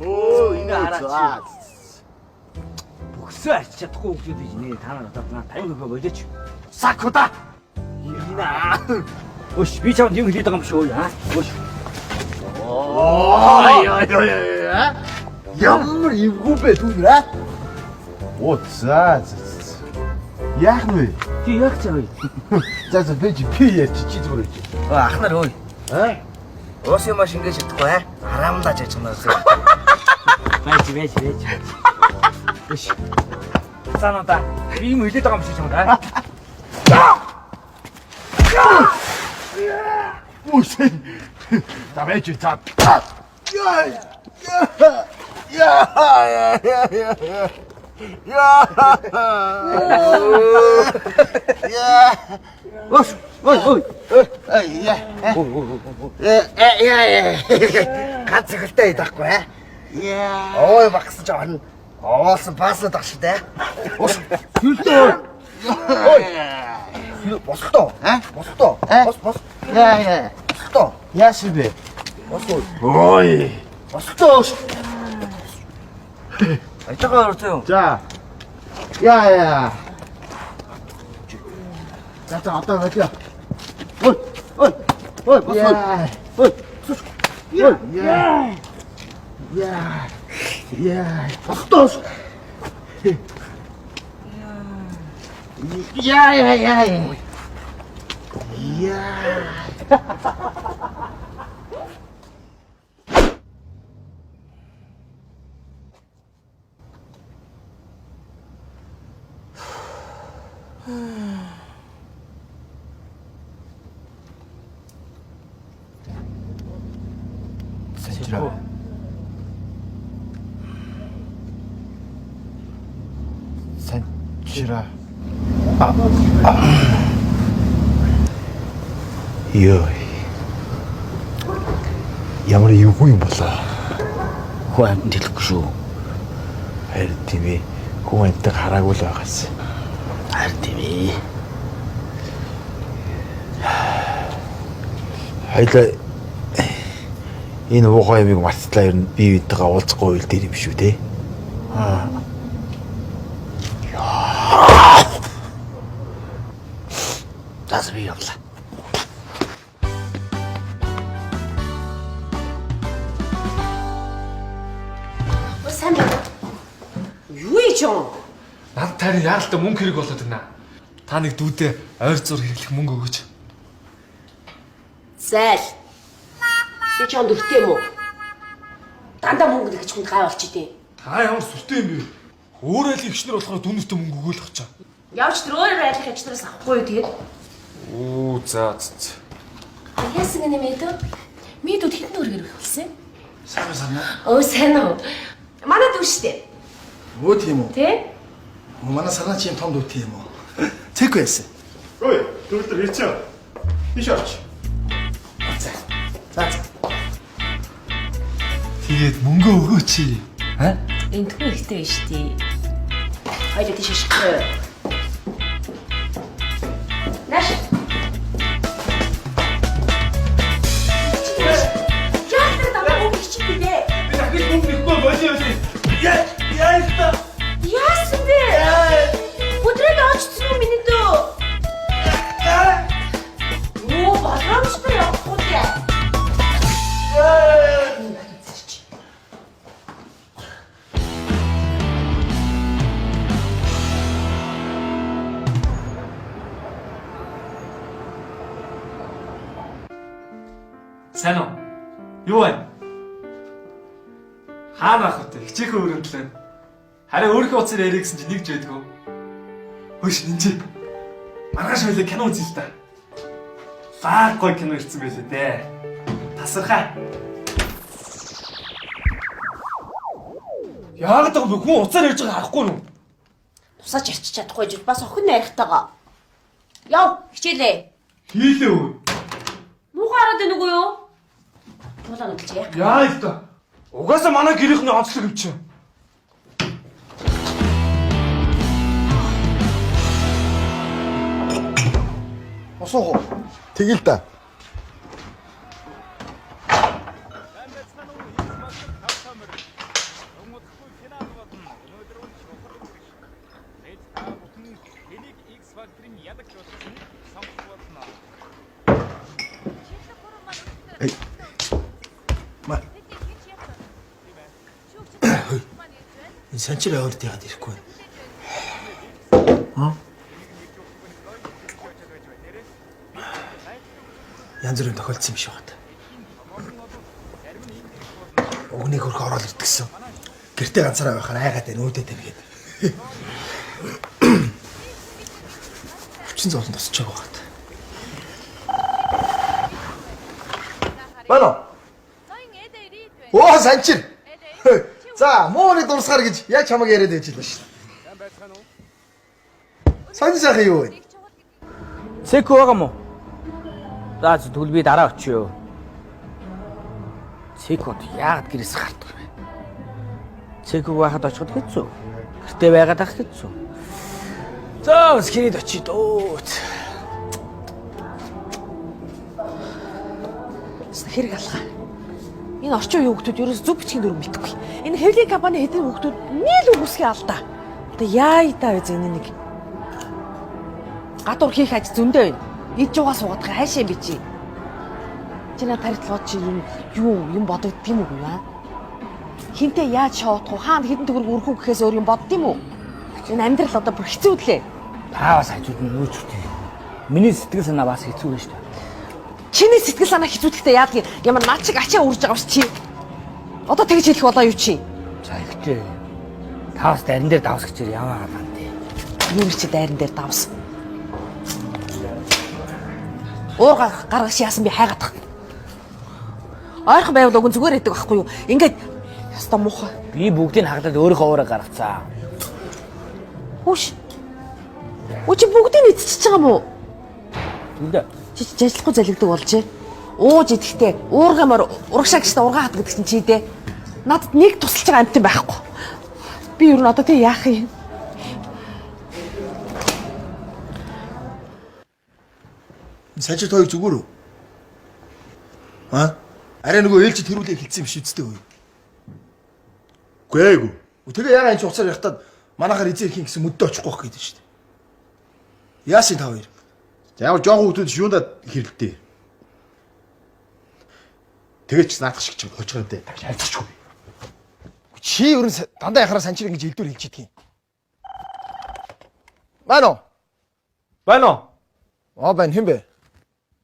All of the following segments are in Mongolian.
Өө энэ хараач. Бөксөө арчиж чадахгүй хүмүүс гэж нэ та нар одоо 50 хөө болооч. Сакуда. Энэ. Өш би чамд юм хэлээд байгаа юм шүү аа. Өш. Ой ой ой. Ямар эвгүй бэ түн аа? Оо за за. Яах нь вэ? Чи яг чавь. За за би чи пи ярьч чи зүгээр чи. Өө ах нар өө. Аа? Уус юм маш ингэж чадахгүй аа. Хараамдаж яж гэнэ. Байж байж байж. Өш. Санаа би юм хэлээд байгаа юм шиг чамд аа. Үгүй. За байж за. Яа. Яа. Яа. Яа. Яа. Өш. Ой ой. Яа. Яа яа. Ганц ихэлтэй байхгүй аа. Яа. Ой багсан ч орно. Оолсон паслаад ах шүү дээ. Өш. Сүлдөө. Ой. Босолтоо. Аа? Босолтоо. Бос бос. Яа яа. Босолтоо. Яасан бэ? Босоо. Ой. Босолтоо. Ажгаа орсон юм. За. Яа яа. За за одоо болио. Ой. Ой. Ой босоо. Яа. Ой. Яа. Яа. Яа. Босолтоо. Яа яа яа. Яа. Санчра. Санчра. Йой. Ямар эвгүй юм болоо. Хөө амтнд хэлэхгүй шүү. Харин тийм ээ. Хүн амтыг хараагүй л байгаас. Харин тийм ээ. Хоёлаа энэ уугай юмыг марттлаа ер нь бие биентэйгээ уулзахгүй үйл дээр юм шүү те. Заас би явлаа. Өө сайн байна. Юу хийж юм? Надад таарин яаралтай мөнгө хэрэг болоод байна. Та нэг дүүдээ ойр зур хэрэглэх мөнгө өгөөч. Зайл. Би чамд өртөө юм уу? Дандаа мөнгө нэгч хүнд гай болчих тий. Та ямар сүртэй юм бэ? Өөр айлын эгчнэр болохоор дүүнэртээ мөнгө өгөөл очоо. Явж тэр өөр айлын хажтраас авахгүй юу тэгээд? Оо за за. Яасан гэнэ мэдүү? Мэдүүд хэдэн төгрөгөөр их болсон юм? Сайн сайн. Өө сайн уу. Манай дүү штэ. Өө тийм үү? Тэ? Манай сарнаа чи юм том дүү тийм үү? Цэк байсан. Ой, төгөлдөр ирсэн. Тийш орч. За. За за. Тэгээд мөнгө өгөөч. Аа? Энэ түн ихтэй биш тий. Хоёул тийш шишгүй. Нааш. Яг тэр дандаа мөнгө хичээдэг дээ. Би дахиж мөнгө нэхгүй болио болио. Яа яа та. Яасан бэ? Бүдрээд очсон уу миний дүү? Оо, боломжтой явахгүй дээ. Сайн уу? Юу вэ? Хаана ах вэ? Хичээхээ өрөөндлөө. Харин өөрийнхөө утсаар яриа гэсэн чи нэг ч байдгүй. Хөөш нинжи. Маргааш байлаа кино үзье л та. Лаг гой кино ирсэн байлээ дээ. Тасархаа. Яагаад вэ? Хүн утсаар ярьж байгаа харахгүй юу? Тусаач ярьчих чадахгүй жил бас охин найрахтайгаа. Яв, хичээлээ. Хийлээ өө. Муухай хараад байна уу юу? Туулаа нүгэлж яах. Яа л та. Угаасаа манай гэрийнхний онцлог юм чинь. Босоо. Тэгэл та. Ма. Энэ санчир ойрд яагаад ирэхгүй вэ? Янз бүрийн тохиолдсон юм шиг байна. Өгнийг хөрх ороод ирдгсэн. Гэртээ ганцаараа байхаар айгаад байна, өөдөөд байна гээд. Хүчин зовлон тусч байгаа хат. Байна. Оо санчир. За, мууны дурсгаар гэж яг чамаг яриад байж лээ шүү. Сонь сайхан юу вэ? Цэко байгаа мó? За тэгвэл би дараа очиё. Цэкод яагаад гэрээс гардаг вэ? Цэко байхад очиход хэцүү. Гэртээ байгаад ах хэцүү. За бас хэрэг очие дөө. Хэрэг алгаа. Энэ орчин үеийн хүүхдүүд ерөөс зөв бичгийн дүрм мэдэхгүй. Энэ хэвлэлийн компани хэдэн хүүхдүүд нийл үгүйсгээ алдаа. Одоо яа та вэ энэ нэг. Гадуур хийх аж зөндөө байна. Ид жуугаа суугаад хайшаа би чи. Чи наа тарилгууд чи юм юу юм бодогддөг юм уу аа? Хинтээ яаж шоодох вэ? Хаана хэдэн төгрөг өрөх үү гэхээс өөр юм бодд юм уу? Энэ амьдрал одоо бүр хэцүү лээ. Та бас хажууд нь нүүж үтэй. Миний сэтгэл санаа бас хэцүү байж шүү дээ. Чиний сэтгэл санаа хэцүүдэхдээ яадаг юм? Ямар над чиг ачаа үрж байгаа биш чи. Одоо тэгж хэлэх болоо юу чи? За ихтэй. Та бас дайран дээр давс гэчээр ямаа гадаан тий. Юу чи дайран дээр давс. Уур гаргаш яасан би хайгаадах. Ойрхон байвал уг нь зүгээр байдаг байхгүй юу? Ингээд яста муухай. Би бүгдийг хаглаад өөрийнхөө уураа гаргацаа. Хүүш. Үу чи бүгдийг эцчихэж байгаа юм уу? Түлээ. Чи чи ажиллахгүй залгидаг болжээ. Ууж идэхтэй уургамаар урагшаа гэжтэй ургаа хат гэдэг чинь чи дээ. Надад нэг тусалж байгаа амтан байхгүй. Би ер нь одоо тэг яах юм? Санчир хоёр зүгээр үү? Аа? Арай нөгөө ээлжид хэрүүлээ хэлсэн юм шиг үстэй үү? Үгүй ээ. Тэгээ ягаа энэ ч уцаар явахтаа манайхаар эзэн ирэх юм гэсэн мөддө очихгүй байх гэдэг шүү дээ. Яасан та хоёр? За яг жоохон хүмүүс юундаа хэрэлдээ. Тэгээд ч наадах шиг чим хожих юм дээ. Тагш хайцчихгүй. Чи ер нь дандаа яхаараа санчир ингэж элдвэр хэлж идэх юм. Байна уу? Байна уу? Аа байна хэн бэ?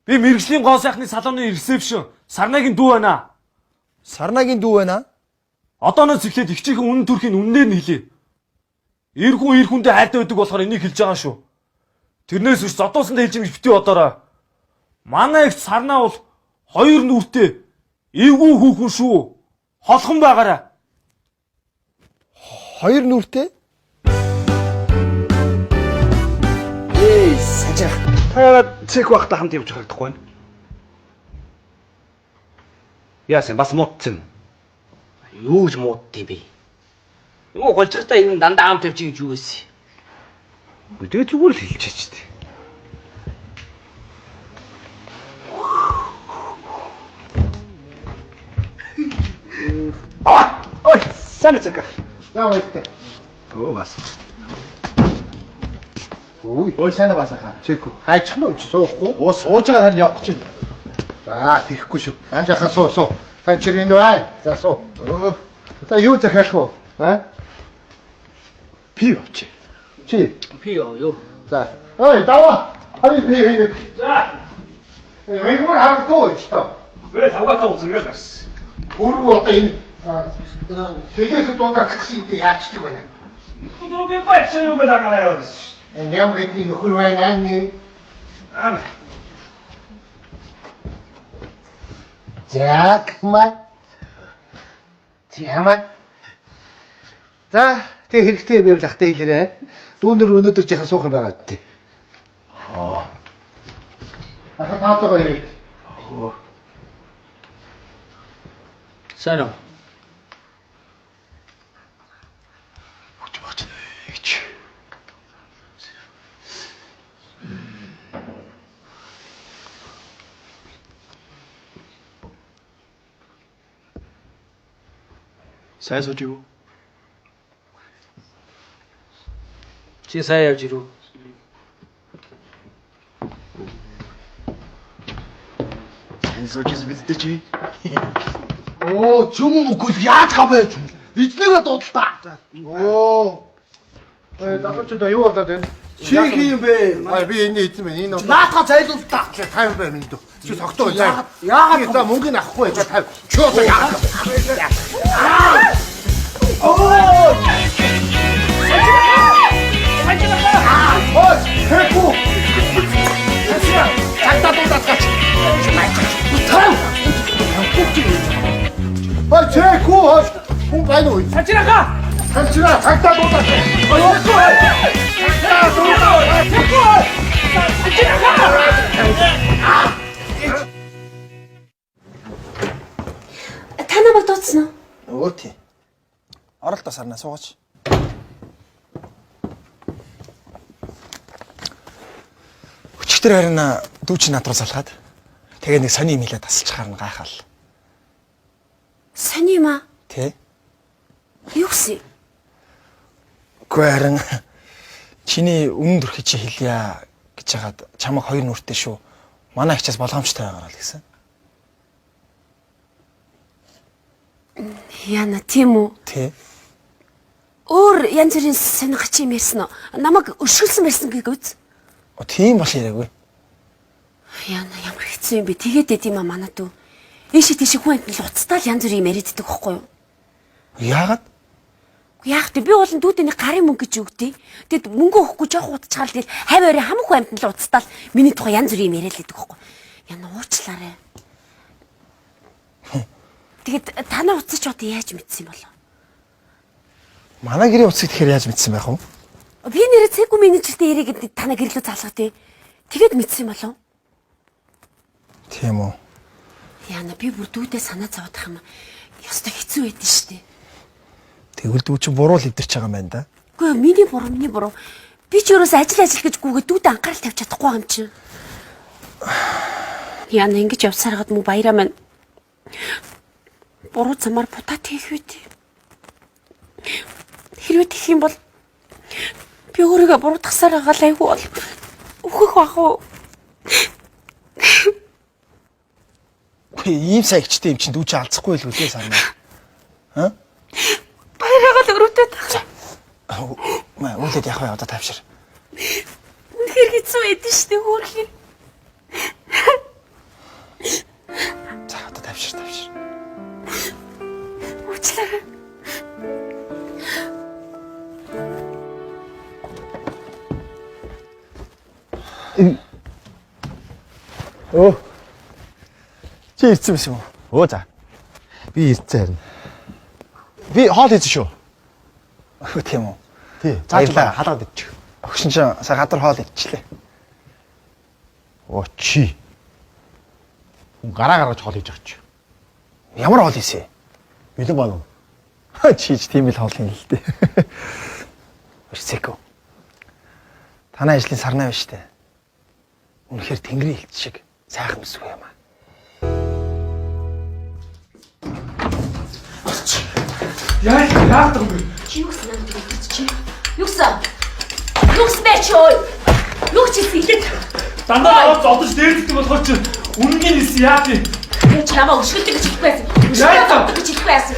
Би мэрэгжлийн гоо сайхны салооны ресепшн Сарнагийн дүү байна. Сарнагийн дүү байна. Одооноос эхлээд эгчийнхэн үнэн төрхийн үннээр нь хэлье. Эр хүн эр хүндээ хайртай байдаг болохоор энийг хэлж байгаа шүү. Тэрнээс биш зодуусандаа хэлж юм гэж битгий бодоорой. Манай эгч Сарнаа бол хоёр нүртэй эвгүй хүүхэн шүү. Холхон байгаарай. Хоёр нүртэй? Эй, санчир. Та яагаад цэх байхдаа хамт явж харагдахгүй байна? Яасан бас муудсан. Юу гэж мууддээ бэ? Юу голцогтой юм дандаа хамт явчих гэж юу байсан? Тэгээ зүгээр л хэлчихэж дээ. Аа! Ой, сайн цэка. За баяртай. Оо бас. Ой, ой сайн басаха. Чеку. Хайчих нь уу суухгүй. Уу сууж байгаа тань явах чинь. За тийхгүй шүү. Анжаахан суу суу. Санчир энэ бай. За суу. За юу захиалах вэ? Аа? Пив авчи. Чи. Пи юу юу? За. Ой, даваа. Хари пи. За. 외국을 하고 있어. 왜 사과가 없은 거야? 모르고 어떤 이 세계에서 또 같이 이렇게 야치고 그냥. 너왜 빨리 왜 나가요? 내가 그랬더니 이걸 왜 났니? 아. 자, 그만. 잠깐. За, тэг хэрэгтэй байвал ахтай хэлээрэй. Дүүнер өнөөдөр жаахан суух юм байгаа гэдэг. Аа. Ахаа таатаа хэрэг. Сайн уу? Хүч багч гэж. Сайн сууж юу? Чи сайн явж ирв. Сайн сууж бидтэй чи. Оо, чүм үгүй яаж гавэ? Эзнийгээ дуудалтаа. Оо. Э, залуучуудаа юу болоод байна? Чи хин юм бэ? Аа, би энэ эзэн байна. Энэ Наатаа зайлуултаа. 50 байна энэ дөө. Чи согтуу. Яагаад За мөнгө нь авахгүй. За 50. Чи одоо яагаад? Ой, хэкүү. Цагтаа дуудаад гач. Ой, чэкүү. Хүн байна уу? Сажираха! Салчираа цагтаа дуудаад. Цагтаа дуудаад. Та намайг дуудсан уу? Өө тий. Оролдоо сарнаа суугач. Өчигдөр харин дүү чи над руу залхаад тэгээ нэг сони юм хэлээд тасалчихаар нь гайхал. Сони юм аа? Тэ? Юу гэсэн? Үгүй харин чиний өмнө төрхий чи хэлье гэж хагаад чамайг хоёр нүртэй шүү. Манай ихчээс болгоомжтой байгаарай л гэсэн. Яна тийм үү? Тэ? Өөр янз бүрийн сонирхч юм ярьсан уу? Намайг өшгөлсөн байсан гээгүйц. О тийм бол яриаггүй. Яна ямар хэцүү юм бэ? Тэгээд байд юм а манай дүү. Ийшээ тийшээ хүн амтнал уцтаал янз бүрийн юм яриад идэх байхгүй юу? Яагаад? Үгүй яах вэ? Би болон дүүдээ нэг гарын мөнгө гэж өгдөө. Тэгэд мөнгө өгөхгүй жоох удчихаал тэгэл хавь орой хамаг хүн амтнал уцтаал миний тухай янз бүрийн юм яриад идэх байхгүй юу? Яна уучлаарай. Тэгээд танаа уцаж одоо яаж мэдсэн юм болов? Манай гэрээ уцыг тэгэхээр яаж мэдсэн байх вэ? Би нэрээ цэгүй менежертэй яриаг танаа гэрлүү залгах тий. Тэгээд мэдсэн юм болов? Тийм үү. Яна би бүр дүүдээ санаа зовоодох юм. Ёстой хэцүү байдэн штэ. Тэгвэл дүү чи буруу л эвдэрч байгаа юм байна да. Үгүй ээ, миний буруу, миний буруу. Би ч ерөөс ажил ажил гэж гүгээ дүүдээ анхаарал тавьж чадахгүй юм чинь. Яна ингэж явсаар хагаад мөн баяраа маань буруу замаар бутаа тийх үү тий. Хэрвээ тийх юм бол би өөрийгөө буруутгасаар байгаа л айгүй бол өөхөх бах уу? Үгүй ийм сайн ихчтэй юм чинь дүү чи алцахгүй л үлээ сарнаа. Аа? Баяраагаа л өрөвдөд тах. Маа үүлээд явах бай одоо тавшир. Үнэхээр хэцүү байдэн штэ хөөрхөн. За одоо тавшир тавшир. Уучлаарай. Өө. Чи ирсэн байсан юм уу? Өө за. Би ирсэн харин. Би хоол хийсэн шүү. Өө тийм үү. Тий. Зааж Баярлалаа. халаад идчих. Огшин чинь сая гадар хоол идчихлээ. Оо чи. Хүн гараа гаргаж хоол хийж байгаа чи. Ямар хоол хийсэн? Бэлэн болов. Чи ч тийм л хоол юм л дээ. Өрсөкөө. Танай ажлын сарнай байна штэ. Үнэхээр тэнгэрийн элч шиг сайхан бүсгүй юм аа. Яа яах юм бэ? Чи юу гэсэн надад өгч чи? Юу гэсэн? Юу гэсэн бэ чи ой? Юу ч хийсэн илээд. Дандаа аваад зодож дээрддэг болохоор чи үнэнгийн хэлсэн яах юм? Би чи намайг өшгөлдөг гэж хэлэхгүй байсан. Яа Өшгөлдөг гэж хэлэхгүй байсан.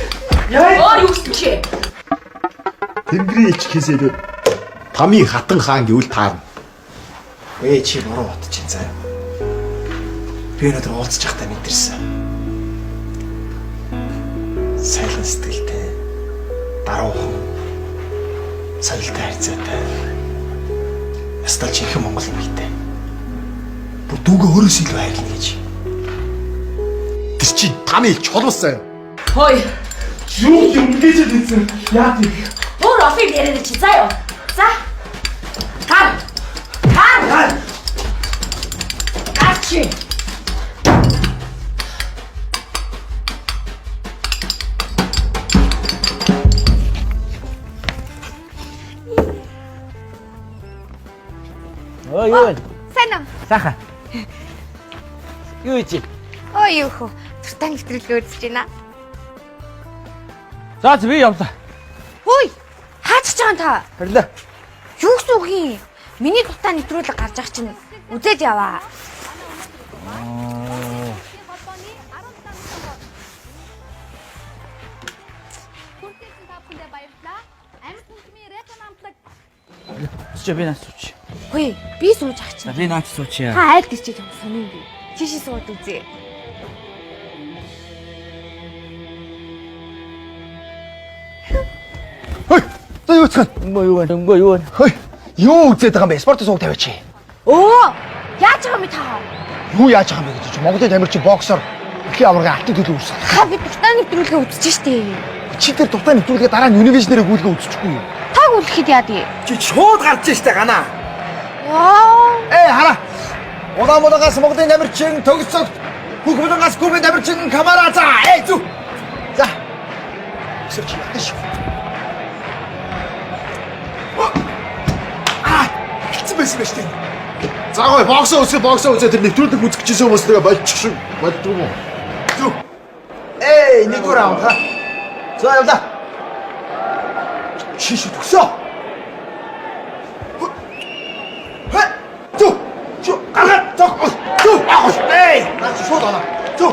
Яа Өөр юу гэсэн чи? Тэнгэрийн элч хийсээ тамийн хатан хаан гэвэл таарна. Ээ чи буруу бодож байна заа. Би өнөөдөр уулзчих байхдаа мэдэрсэн. Сайхан сэтгэлтэй, даруухан, соёлтой харьцаатай. Ястал жинхэнэ монгол эмэгтэй. Бүр дүүгээ өөрөөс илүү хайрлана гэж. Тэр чи тамийн элч холбосон юм. Хой. Юу юм гэж хэлсэн? Яах юм? Өөр олон юм яриад чи заа юу? За. Гар. Гар. Гар чи. Өө юу вэ? Сайн уу? Сайхан. Юу чи? Ой юу хөө. Дуртай нэвтрүүлгээ үзэж байна. За би явлаа. Хөөе. Хаач ч байгаа юм та? Хэрлээ. Юу гэсэн үг юм? Миний дуртай нэвтрүүлэг гарч ах чинь үзээд яваа. Чи би наач сууч. Хөөе, би сууж ах чинь. За би наач сууч яа. Та айл тийч юм сонин би. Тийшээ сууд үзье. Хой. За юу цхан? Өнгөө юу вэ? Өнгөө юу вэ? Хой. Юу үзээд байгаа юм бэ? Спортын сууг тавиач. Өө! Яаж байгаа юм бэ та? Юу яаж байгаа юм бэ гэж чи Монголын тамирчин боксер дэлхийн аваргын алтан төлөв үрсэн. Та би дуртай нэвтрүүлгээ үзэж штэ. Чи тэр дуртай нэвтрүүлгээ дараа нь Univision-ээр гүйлгээ үзчихгүй юу? Таг үлэхэд яа дий? Чи шууд гарч штэ ганаа. Яа. Э хараа. Улаанбаатараас Монголын тамирчин төгсөгт бүх булангаас Кубын тамирчин Камара за э зү. За. Өсөрч ятна шүү. Аа, хэцүү байсан байж тээ. За гоё боксоо үзээ боксоо үзээ тэр нэвтрүүлэг үзэх гэжсэн хүмүүс тэгээ болчих шиг болдгоо юм уу? Зү. Эй, нэгдүгээр раунд ха. За явлаа. Чи шүү төгсөө. Хэ. Зү. Чү гаргаад зог. Зү. Эй, наа чи шууд оноо. Зү.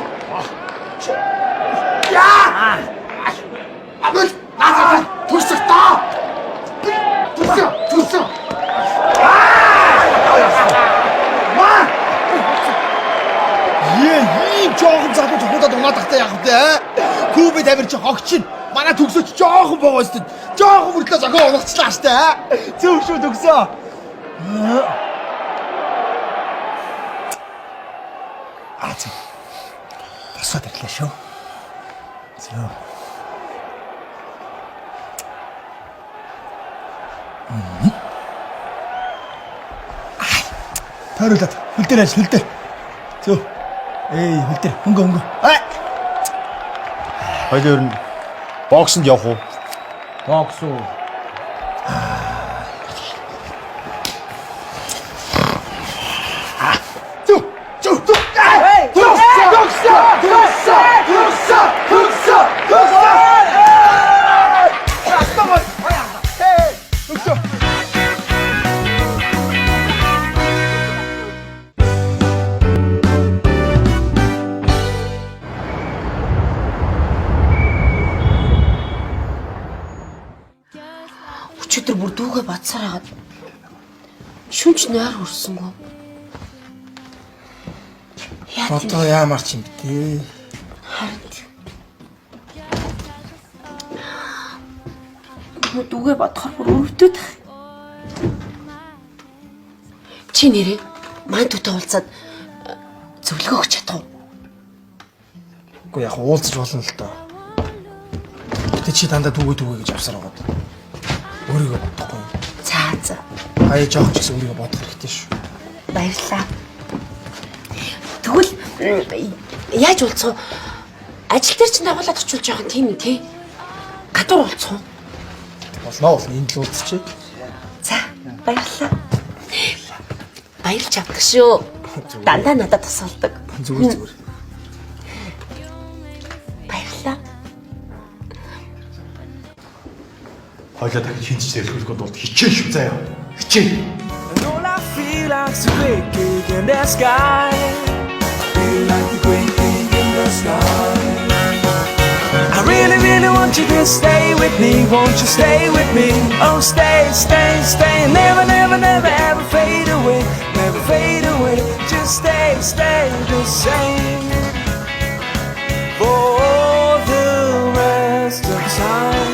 Яа. Абыл наа төрсөг та. Төрсөг төрсөг. Е, ийм жоохон залуу цохиудад унаад тахтай яах вэ? Кубы тамирчин хогч чинь манай төгсөөч жоохон богоо өстөд. Жоохон мөртлөө зохион унгацлаа штэ. Зөв шүү төгсөө. Аа зөв. Босоод ирлээ шүү. Зөв. Тойруулаад хөл дээр ажил хөл дээр. Зөв. Эй, хөл дээр хөнгө хөнгө. Аа. Хоёул ер нь боксонд явах уу? Бокс уу. Зөв. Зөв. Зөв. Төгсөө. Төгсөө. Төгсөө. Төгсөө. Төгсөө. Төгсөө. Төгсөө. Өчигдөр бүр дүүгээ бодсоор хагаад шүнж нойр хүрсэнгүү. Яа тийм Одоо яамар ч юм бэ те. харин тийм. Нөгөө дүүгээ бодохоор бүр өвдөд ах. Чи нэрээ маань түүтэй уулзаад зөвлөгөө өгч чадах уу? Үгүй яг уулзаж болно л доо. Гэтэ чи дандаа түүгээ түүгээ гэж авсаар байгаад. Өөрийгөө бодохгүй юм. За за Хаяа жоох ч гэсэн өөрийгөө бодох хэрэгтэй шүү. баярлалаа. Тэгвэл яаж уулзах вэ? Ажил дээр чинь дагуулад очивол жоохон тийм үү те? Гадуур уулзах уу? Болно болно энд л уулзчих. За баярлалаа. Баярлж авдаг шүү. Дандаа надад тусалдаг. Зүгээр зүгээр. Баярлалаа. Хоёлаа дахин шинж зэрлэхгүй тулд хичээн шүү заяа. Хичээн. And all I feel like's a great gig in the sky. Feel like the great gig in the sky. I really, really want you to stay with me. Won't you stay with me? Oh, stay, stay, stay. Never, never, never, ever fade away. Never fade away. Just stay, stay the same. For the rest of time.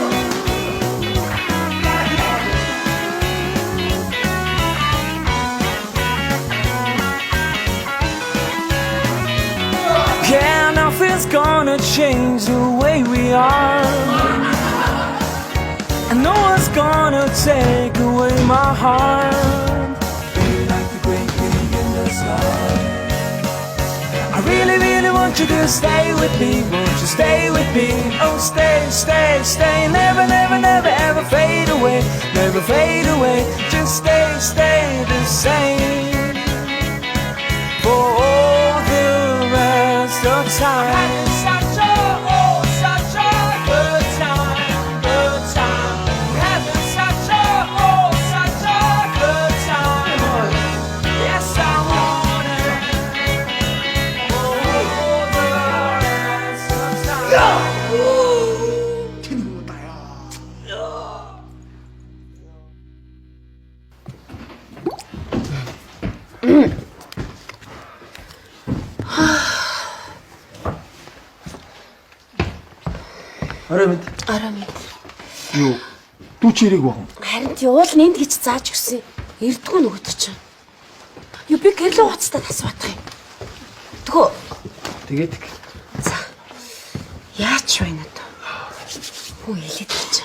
Yeah, nothing's gonna change the way we are. And no one's gonna take away my heart. Feel like the great big in the sky. I really, really want you to stay with me. Won't you stay with me? Oh, stay, stay, stay. Never, never, never, ever fade away. Never fade away. Just stay, stay the same for all the rest of time. Having such a, oh, such a good time, good time. We're having such a, oh, such a good time. Yes, I want it for all the rest of time. Орой мэд. Орой мэд. Юу? Дүү чи ирээгүй бахан. Харин тий уул нь энд гэж зааж өгсөн. Эрдгүү нөгөөд чинь. Юу би гэрлэн хуцтай тас батах юм. Тгөө. Тэгээд За. Яач байна одоо? Хүү хэлээд чи.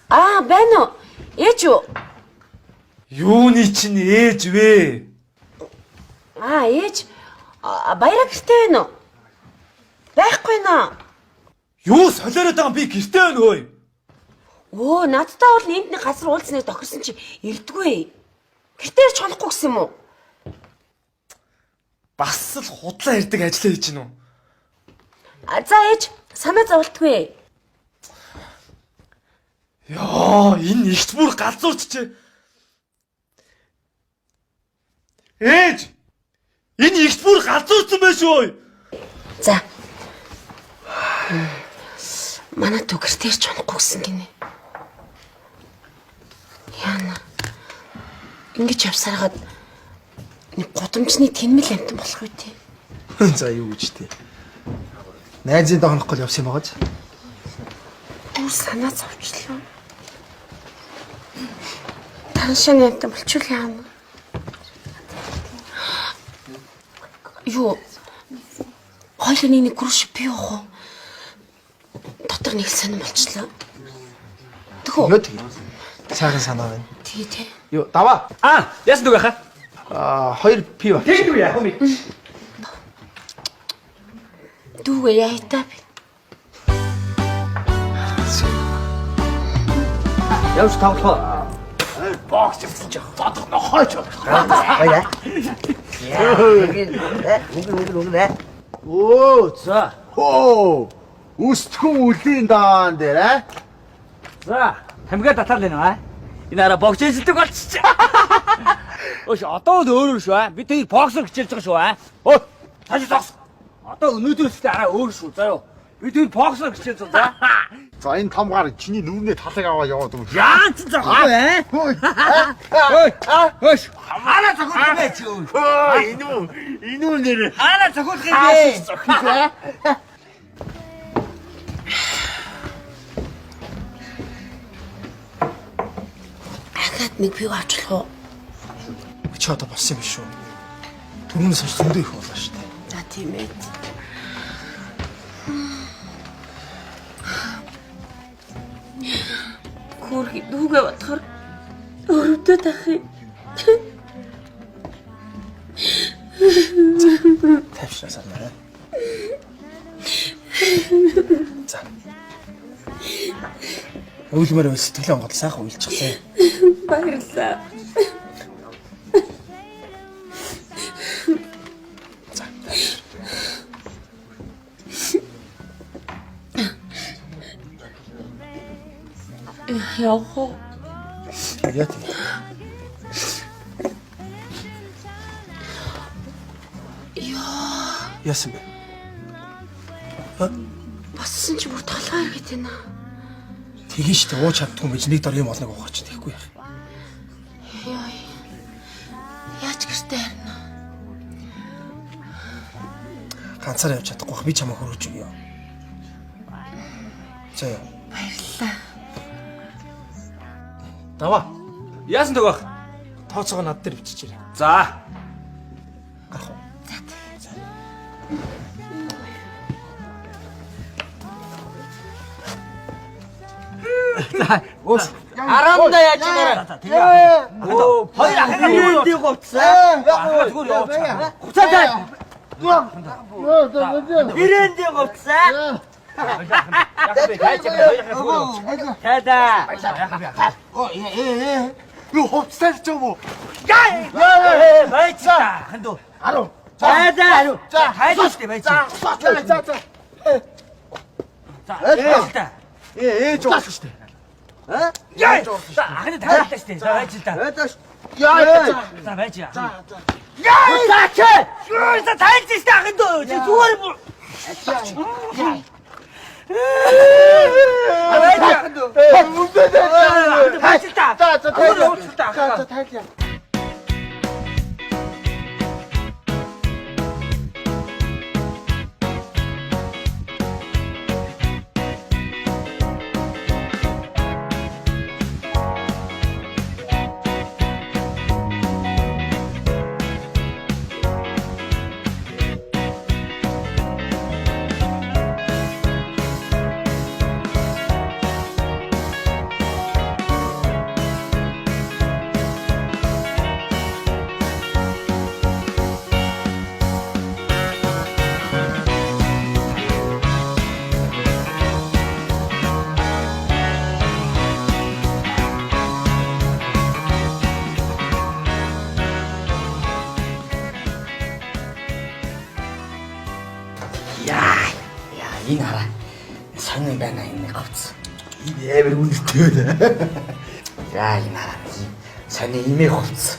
Аа, байна уу? Ээж үү? Юуны чинь ээж вэ? Аа, ээж. А, Баяраа гэрте байна уу? Байхгүй наа. Юу солиороод байгаа юм би гэрте байна өө. Өө, надтай бол энд нэг газар уулзнаар тохирсон чи ирдгүй. Гэртээ ирж хонохгүй гэсэн юм уу? Бас л худлаа ирдэг ажиллаа хийж гин үү? А, за ээж, санаа зовлтгүй. Яа, энэ ихт бүр галзуурч чи. Ээж! Энэ ихт бүр галзуурсан байх шүү. За. Манай дүү гэртээ ирж хонохгүй гэсэн гинэ. Яна. Ингэж явсараад нэг гудамжны тэнмэл амтан болох үү те. За юу гэж тий. Найзын доо хонохгүй л явсан юм байгааз. Бүр санаа зовчлоо. Таншааны амтан болчихвол яана. Юу? Хоёулын нэг гүрш би явах уу? Дотор нэг л сонирн болчлоо. Тэхүү. Юу тэгээ. Сайхан санаа байна. Тэгээ те. Юу даваа. Аа, яасан дүү байхаа? Аа, хоёр пив. Тэг юу яах вэ? Дүүгээ яа та би. Явж тоглох уу? Бокс гэсэн чи зодох нохойч болох. Баяа. Үгүй. Өө За. хөө. Өстгөн үлийн даан дээр аа. За, тамхиа татаал байна аа. Энэ араа бокс эзэлдэг болчих. Өөш, одоо л өөр шүү аа. Бид хоёр боксер хичээлж байгаа шүү аа. Өө, цааш зогс. Одоо өнөөдрөөс л араа өөр шүү заа юу. Бид хоёр боксер хичээлж байгаа за. За энэ том гар чиний нүрний талыг аваа яваад өгч. Яан ч зогсохгүй аа. Ой. Өөш, хаана зохиолох юм бэ чи? Хөө энэ үү? Энэ үү нэр. Хаана зохиолох юм бэ? Ахаад нэг пив авчлах уу? Чи одоо болсон юм биш үү? Түрүүнээс хойш зөндөө их болоо шүү дээ. За тийм ээ. Хөөрхий дүүгээ бодохоор өрөвдөд ах юм. Тайвшраа санаа. За. Уйлмаар байл сэтгэлээ онгод сайхан уйлчихлаа. Баярлалаа. За. тайвшир. Явах уу? Яа тийм. Йоо, Яасан бэ? боссон чи бүр толгой эргээд байна. Тэгин штэ ууж чаддгүй юм байж нэг дор юм олног уухар чи тэгэхгүй яах. Йоо. Яаж гэртээ харина? Ганцаараа явж чадахгүй бах би чамайг хөргөж өгье. За яа. Баярлалаа. Даваа. Яасан дүү байх? Тооцоогоо над дээр биччихээрэй. За. Гарах уу? Аранда яаж гараа? Өө, хоёр ахыгаа зүгээр говцсан. Ахыгаа зүгээр явууч. Хуцаа тай. Ирэндээ говцсан. Тайда. Юу хувцсаар ч юм уу? Байж та. Хандуу. 10. Тайда. За. Тайда шүү дээ байж. За за за. За. Байж та. Ээ ээж уусан шүү дээ. Аа? За ахны тайллаа шүү дээ. За байж л та. Яа. За байж. За за. Яа! За чи. За тайлж шүү дээ ахын дөө. Чи зүгээр юм. Байж ахын дөө. Байж л та. За за тайллаа. За за тайллаа. Энэ хараа. Сонин байна энэ говц. Энэ амар үнэтэй байна. За энэ хараа. Сонин имээ хувц.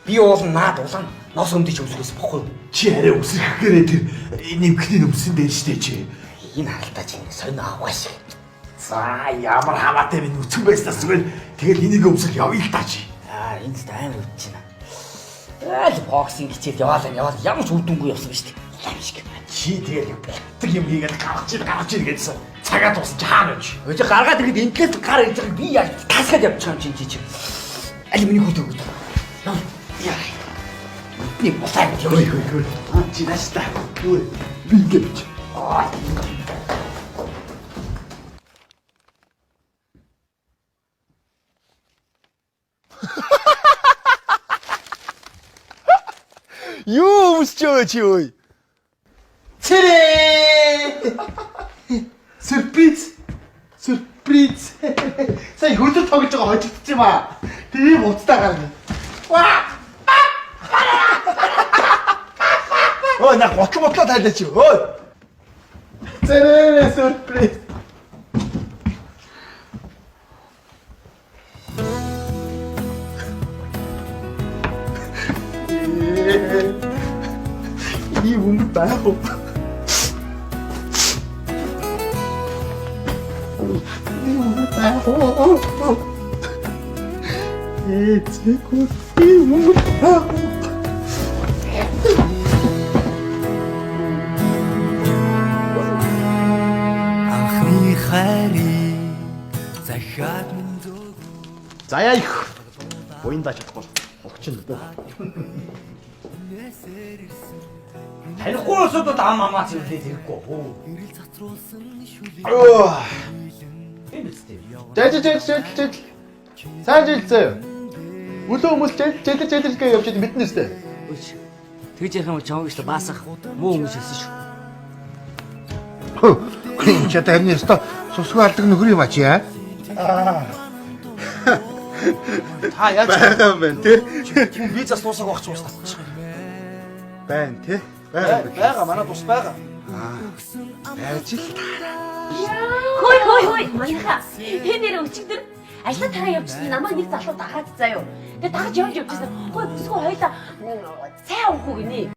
Би уул наад улаан нос өмдөж өмсгөөс бохгүй юу? Чи арай үсрэх гэрээ тэр нэмхний өмсөн дээр штэ чи. Энэ харалтаа чи сонин авгаа шиг. За ямар хамаатай минь үцэн байснаас зүгээр тэгэл энийг өмсөх явъя л та чи. Аа энэ ч амар үдэж байна. Айл боксинг хичээл яваалаа яваал ямар ч үр дүнгүй явсан ба штэ. Лам шиг. Чи тэгэл болтог юм хийгээд гарч ир гарч ир гэдсэн. Цагаа дуусч хаана вэ? Өө чи гаргаад ирэхэд энтлээс гар ирж байгааг би яаж тасгаад явчих юм чинь чи чи. Аль миний хүүтэй өгöd. Яа. Яа. Бидний булаа юм Хөөе хөөе хөөе. Чи нааш та. Юу вэ? Би ингэ бич. Аа. Юу өмсч яваа чи ой? Цэрээ! Сюрприз. Сюрприз. Сая хөлөд тоглож байгаа хожигдсон юм аа. Тийм уцтай гарна. Ваа! Ой, на гутал мутлаа тайлаа чи. Ой. Цэрээ сюрприз. Ийм юм байх уу? Ийм юм байх уу? Ээ, зэкүү ийм юм байх уу? Анхны хайрыг захиад минь зөг Заяа их. Буян дааж чадахгүй. Огчин дөө. Танихгүй улсуудад ам амаа зэрлээд хэрэггүй. Хөө. Гэрэл цацруулсан шүлэг Тийм биз дээ. Жаж жаж жаж жаж. Сайн жилцээ. Өглөө хүмүүс жил жил жил гэж явж мэднэ үстэй. Үгүй. Тэгж ярих юм бол чамайг шүү баасах муу хүмүүс хэлсэн шүү. Хөө, чи одоо амны өстө сусгүй алдаг нөхөр юм а чи аа? Та яаж Байгаа юм байна тий. Хүн визас дуусах байх ч уус татчих. Байна тий. Байгаа юм байна. Байгаа манай тус байгаа. Байж л Хөөе хөөе хөөе манайха. Тэ нэр өчигдөр ажлаа тараа явчихсан намайг нэг залуу дагаад заяо. Тэгээ дагаж явж явчихсан. Хөөе бүсгүй хоёлаа цай уух уу гинэ.